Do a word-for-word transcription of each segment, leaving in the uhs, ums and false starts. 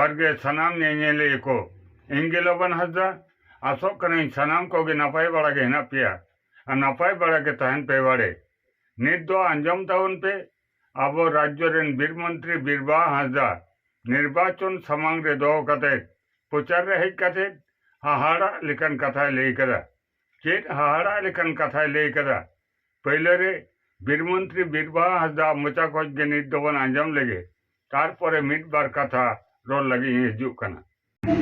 ᱡᱚᱦᱟᱨ ᱜᱮ ᱥᱟᱱᱟᱢ ᱧᱮᱧᱮᱞᱤᱭᱟᱹ ᱠᱚ᱾ ᱤᱧ ᱜᱮ ᱞᱚᱵᱟᱱ ᱦᱟᱸᱥᱫᱟ᱾ ᱟᱥᱚᱜ ᱠᱟᱹᱱᱟᱹᱧ ᱥᱟᱱᱟᱢ ᱠᱚᱜᱮ ᱱᱟᱯᱟᱭ ᱵᱟᱲᱟ ᱜᱮ ᱦᱮᱱᱟᱜ ᱯᱮᱭᱟ ᱟᱨ ᱱᱟᱯᱟᱭ ᱵᱟᱲᱟ ᱜᱮ ᱛᱟᱦᱮᱱ ᱯᱮ ᱵᱟᱲᱮ᱾ ᱱᱤᱛ ᱫᱚ ᱟᱸᱡᱚᱢ ᱛᱟᱵᱚᱱ ᱯᱮ, ᱟᱵᱚ ᱨᱟᱡᱽᱡᱚ ᱨᱮᱱ ᱵᱤᱨ ᱢᱚᱱᱛᱨᱤ ᱵᱤᱨᱵᱟᱦᱟ ᱦᱟᱸᱥᱫᱟ ᱱᱤᱨᱵᱟᱪᱚᱱ ᱥᱟᱢᱟᱝ ᱨᱮ ᱫᱚᱦᱚ ᱠᱟᱛᱮ ᱯᱨᱚᱪᱟᱨ ᱨᱮ ᱦᱮᱡ ᱠᱟᱛᱮ ᱦᱟᱦᱟᱲᱟᱜ ᱞᱮᱠᱟᱱ ᱠᱟᱛᱷᱟᱭ ᱞᱟᱹᱭ ᱠᱟᱫᱟ᱾ ᱪᱮᱫ ᱦᱟᱦᱟᱲᱟᱜ ᱞᱮᱠᱟᱱ ᱠᱟᱛᱷᱟᱭ ᱞᱟᱹᱭ ᱠᱟᱫᱟ? ᱯᱟᱹᱭᱞᱟᱹ ᱨᱮ ᱵᱤᱨ ᱢᱚᱱᱛᱨᱤ ᱵᱤᱨᱵᱟᱦᱟ ᱦᱟᱸᱥᱫᱟ ᱢᱚᱪᱟ ᱠᱷᱚᱡ ᱜᱮ ᱱᱤᱛ ᱫᱚᱵᱚᱱ ᱟᱸᱡᱚᱢ ᱞᱮᱜᱮ, ᱛᱟᱨᱯᱚᱨᱮ ᱢᱤᱫ ᱵᱟᱨ ᱠᱟᱛᱷᱟ ᱨᱚᱲ ᱞᱟᱹᱜᱤᱫ ᱤᱧ ᱦᱤᱡᱩᱜ ᱠᱟᱱᱟ᱾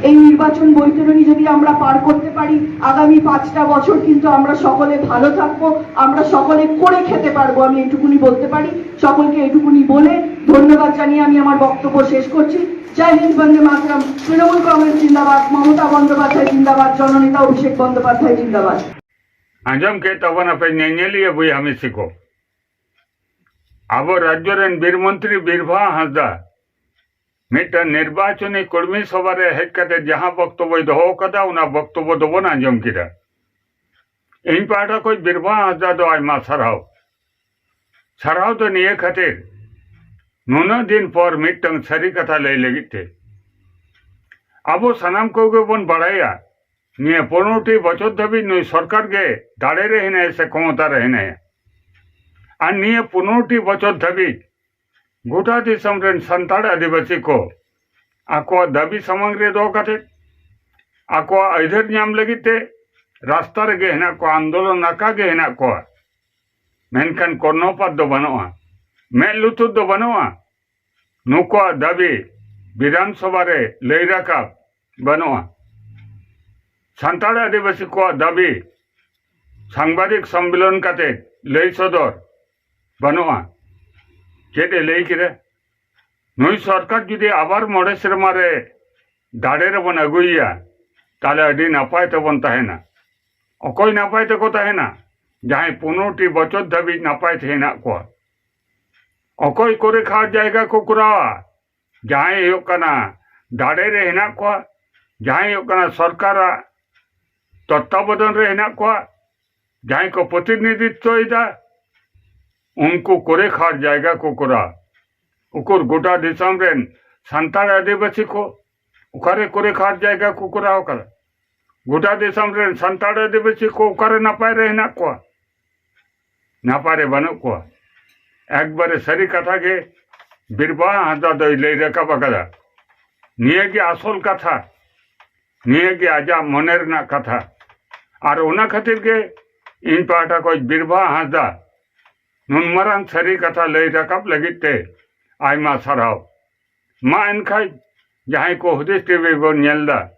এই নির্বাচন বৈতরণী যদি আমরা পার করতে পারি, আগামী পাঁচটা বছর কিন্তু আমরা সকলে ভালো থাকবো, আমরা সকলে করে খেতে পারবো, আমি এটুকুনি বলতে পারি। সকলকে এটুকুনি বলে ধন্যবাদ জানিয়ে আমি আমার বক্তব্য শেষ করছি। জয় হিন্দ, বন্দে মাতরম। তৃণমূল কংগ্রেস জিন্দাবাদ, মমতা বন্দ্যোপাধ্যায় জিন্দাবাদ, জননেতা অভিষেক বন্দ্যোপাধ্যায় জিন্দাবাদ। ᱟᱸᱡᱚᱢ ᱠᱮᱫ ᱛᱟᱵᱚᱱᱟᱯᱮ ᱧᱮᱧᱮᱞᱤᱭᱟᱹ ᱵᱚᱭᱦᱟ ᱢᱤᱥᱤ ᱠᱚ, ᱟᱵᱚ ᱨᱟᱡᱽᱡᱚ ᱨᱮᱱ ᱵᱤᱨ ᱢᱚᱱᱛᱨᱤ ᱵᱤᱨᱵᱟᱦᱟ ᱦᱟᱸᱥᱫᱟ ᱢᱤᱫᱴᱟᱝ ᱱᱤᱨᱵᱟᱪᱚᱱᱤ ᱠᱚᱨᱢᱤ ᱥᱚᱵᱷᱟ ᱨᱮ ᱦᱮᱡ ᱠᱟᱛᱮ ᱡᱟᱦᱟᱸ ᱵᱚᱠᱛᱚᱵᱚᱭ ᱫᱚᱦᱚ ᱠᱟᱫᱟ, ᱚᱱᱟ ᱵᱚᱠᱛᱚᱵᱚ ᱫᱚᱵᱚᱱ ᱟᱸᱡᱚᱢ ᱠᱮᱫᱟ᱾ ᱤᱧ ᱯᱟᱦᱴᱟ ᱠᱷᱚᱱ ᱵᱤᱨᱵᱟᱦᱟ ᱦᱟᱸᱥᱫᱟ ᱫᱚ ᱟᱭᱢᱟ ᱥᱟᱨᱦᱟᱣ᱾ ᱥᱟᱨᱦᱟᱣ ᱫᱚ ᱱᱤᱭᱟᱹ ᱠᱷᱟᱹᱛᱤᱨ, ᱱᱩᱱᱟᱹᱜ ᱫᱤᱱ ᱯᱚᱨ ᱢᱤᱫᱴᱟᱝ ᱥᱟᱹᱨᱤ ᱠᱟᱛᱷᱟ ᱞᱟᱹᱭ ᱞᱟᱹᱜᱤᱫ ᱛᱮ᱾ ᱟᱵᱚ ᱥᱟᱱᱟᱢ ᱠᱚᱜᱮ ᱵᱚᱱ ᱵᱟᱲᱟᱭᱟ, ᱱᱤᱭᱟᱹ ᱯᱚᱱᱨᱚᱴᱤ ᱵᱚᱪᱷᱚᱨ ᱫᱷᱟᱹᱵᱤᱡ ᱱᱩᱭ ᱥᱚᱨᱠᱟᱨ ᱜᱮ ᱫᱟᱲᱮ ᱨᱮ ᱦᱮᱱᱟᱭᱟ ᱥᱮ ᱠᱷᱚᱢᱚᱛᱟ ᱨᱮ ᱦᱮᱱᱟᱭᱟ᱾ ᱟᱨ ᱱᱤᱭᱟᱹ ᱯᱚᱱᱨᱚᱴᱤ ᱵᱚᱪᱷᱚᱨ ᱫᱷᱟᱹᱵᱤᱡ ᱜᱚᱴᱟ ᱫᱤᱥᱚᱢ ᱨᱮᱱ ᱥᱟᱱᱛᱟᱲ ᱟᱹᱫᱤᱵᱟᱹᱥᱤ ᱠᱚ ᱟᱠᱚᱣᱟᱜ ᱫᱟᱹᱵᱤ ᱥᱟᱢᱟᱝ ᱨᱮ ᱫᱚᱦᱚ ᱠᱟᱛᱮ ᱟᱠᱚᱣᱟᱜ ᱟᱹᱭᱫᱟᱹᱨ ᱧᱟᱢ ᱞᱟᱹᱜᱤᱫ ᱛᱮ ᱨᱟᱥᱛᱟ ᱨᱮᱜᱮ ᱦᱮᱱᱟᱜ ᱠᱚᱣᱟ, ᱟᱱᱫᱳᱞᱚᱱ ᱟᱠᱟ ᱜᱮ ᱦᱮᱱᱟᱜ ᱠᱚᱣᱟ᱾ ᱢᱮᱱᱠᱷᱟᱱ ᱠᱚᱨᱱᱚᱯᱟᱛ ᱫᱚ ᱵᱟᱹᱱᱩᱜᱼᱟ, ᱢᱮᱫ ᱞᱩᱛᱩᱨ ᱫᱚ ᱵᱟᱹᱱᱩᱜᱼᱟ᱾ ᱱᱩᱠᱩᱣᱟᱜ ᱫᱟᱹᱵᱤ ᱵᱤᱫᱷᱟᱱ ᱥᱚᱵᱷᱟ ᱨᱮ ᱞᱟᱹᱭ ᱨᱟᱠᱟᱵ ᱵᱟᱹᱱᱩᱜᱼᱟ᱾ ᱥᱟᱱᱛᱟᱲ ᱟᱹᱫᱤᱵᱟᱹᱥᱤ ᱠᱚᱣᱟᱜ ᱫᱟᱹᱵᱤ ᱥᱟᱝᱵᱟᱫᱤᱠ ᱥᱚᱢᱢᱮᱞᱚᱱ ᱠᱟᱛᱮ ᱞᱟᱹᱭ ᱥᱚᱫᱚᱨ ᱵᱟᱹᱱᱩᱜᱼᱟ᱾ ᱪᱮᱫ ᱮ ᱞᱟᱹᱭ ᱠᱮᱫᱟ? ᱱᱩᱭ ᱥᱚᱨᱠᱟᱨ ᱡᱩᱫᱤ ᱟᱵᱟᱨ ᱢᱚᱬᱮ ᱥᱮᱨᱢᱟ ᱨᱮ ᱫᱟᱲᱮ ᱨᱮᱵᱚᱱ ᱟᱹᱜᱩᱭᱮᱭᱟ, ᱛᱟᱦᱞᱮ ᱟᱹᱰᱤ ᱱᱟᱯᱟᱭ ᱛᱮᱵᱚᱱ ᱛᱟᱦᱮᱱᱟ᱾ ᱚᱠᱚᱭ ᱱᱟᱯᱟᱭ ᱛᱮᱠᱚ ᱛᱟᱦᱮᱱᱟ? ᱡᱟᱦᱟᱸᱭ ᱯᱚᱱᱨᱚᱴᱤ ᱵᱚᱪᱷᱚᱨ ᱫᱷᱟᱹᱵᱤᱡ ᱱᱟᱯᱟᱭ ᱛᱮ ᱦᱮᱱᱟᱜ ᱠᱚᱣᱟ᱾ ᱚᱠᱚᱭ ᱠᱚᱨᱮ ᱠᱷᱟᱥ ᱡᱟᱭᱜᱟ ᱠᱚ ᱠᱚᱨᱟᱣᱟ? ᱡᱟᱦᱟᱸᱭ ᱦᱩᱭᱩᱜ ᱠᱟᱱᱟ ᱫᱟᱲᱮ ᱨᱮ ᱦᱮᱱᱟᱜ ᱠᱚᱣᱟ, ᱡᱟᱦᱟᱸᱭ ᱦᱩᱭᱩᱜ ᱠᱟᱱᱟ ᱥᱚᱨᱠᱟᱨᱟᱜ ᱛᱚᱛᱛᱟᱵᱚᱫᱚᱱ ᱨᱮ ᱦᱮᱱᱟᱜ ᱠᱚᱣᱟ, ᱡᱟᱦᱟᱸᱭ ᱠᱚ ᱯᱨᱚᱛᱤᱱᱤᱫᱷᱤᱛᱛᱚᱭᱮᱫᱟ, ᱩᱱᱠᱩ ᱠᱚᱨᱮ ᱠᱷᱟᱥ ᱡᱟᱭᱜᱟ ᱠᱚ ᱠᱚᱨᱟᱣᱟ᱾ ᱩᱠᱩᱨ ᱜᱚᱴᱟ ᱫᱤᱥᱚᱢ ᱨᱮᱱ ᱥᱟᱱᱛᱟᱲ ᱟᱹᱫᱤᱵᱟᱹᱥᱤ ᱠᱚ ᱚᱠᱟᱨᱮ ᱠᱩᱲᱤ ᱠᱷᱟᱴ ᱡᱟᱭᱜᱟ ᱠᱚ ᱠᱚᱨᱟᱣ ᱠᱟᱫᱟ? ᱜᱚᱴᱟ ᱫᱤᱥᱚᱢ ᱨᱮᱱ ᱥᱟᱱᱛᱟᱲ ᱟᱹᱫᱤᱵᱟᱹᱥᱤ ᱠᱚ ᱚᱠᱟᱨᱮ ᱱᱟᱯᱟᱭ ᱨᱮ ᱦᱮᱱᱟᱜ ᱠᱚᱣᱟ? ᱱᱟᱯᱟᱭ ᱨᱮ ᱵᱟᱹᱱᱩᱜ ᱠᱚᱣᱟ᱾ ᱮᱠᱵᱟᱨᱮ ᱥᱟᱹᱨᱤ ᱠᱟᱛᱷᱟ ᱜᱮ ᱵᱤᱨᱵᱟᱦᱟ ᱦᱟᱸᱥᱫᱟ ᱫᱚᱭ ᱞᱟᱹᱭ ᱨᱟᱠᱟᱵ ᱟᱠᱟᱫᱟ᱾ ᱱᱤᱭᱟᱹ ᱜᱮ ᱟᱥᱚᱞ ᱠᱟᱛᱷᱟ, ᱱᱤᱭᱟᱹ ᱜᱮ ᱟᱡᱟᱜ ᱢᱚᱱᱮ ᱨᱮᱱᱟᱜ ᱠᱟᱛᱷᱟ᱾ ᱟᱨ ᱚᱱᱟ ᱠᱷᱟᱹᱛᱤᱨ ᱜᱮ ᱤᱧ ᱯᱟᱦᱴᱟ ᱠᱷᱚᱱ ᱵᱤᱨᱵᱟᱦᱟ ᱦᱟᱸᱥᱫᱟ ᱱᱩᱱ ᱢᱟᱨᱟᱝ ᱥᱟᱹᱨᱤ ᱠᱟᱛᱷᱟ ᱞᱟᱹᱭ ᱨᱟᱠᱟᱵ ᱞᱟᱹᱜᱤᱫ ᱛᱮ ᱟᱭᱢᱟ ᱥᱟᱨᱦᱟᱣ᱾ ᱢᱟ ᱮᱱᱠᱷᱟᱡ ᱡᱟᱦᱟᱸᱭ ᱠᱚ ᱦᱩᱫᱤᱥ ᱴᱤᱵᱷᱤ ᱵᱚᱱ ᱧᱮᱞ ᱮᱫᱟ,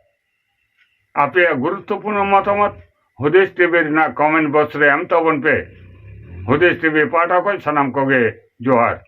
ᱟᱯᱮᱭᱟᱜ ᱜᱩᱨᱩᱛᱛᱚᱯᱩᱨᱱᱚ ᱢᱚᱛᱟᱢᱚᱛ ᱦᱩᱫᱤᱥ ᱴᱤᱵᱷᱤ ᱨᱮᱱᱟᱜ ᱠᱚᱢᱮᱱᱴ ᱵᱚᱠᱥ ᱨᱮ ᱮᱢ ᱛᱟᱵᱚᱱ ᱯᱮ᱾ ᱦᱩᱫᱤᱥ ᱴᱤᱵᱷᱤ ᱯᱟᱦᱴᱟ ᱠᱷᱚᱱ ᱥᱟᱱᱟᱢ ᱠᱚᱜᱮ ᱡᱚᱦᱟᱨ᱾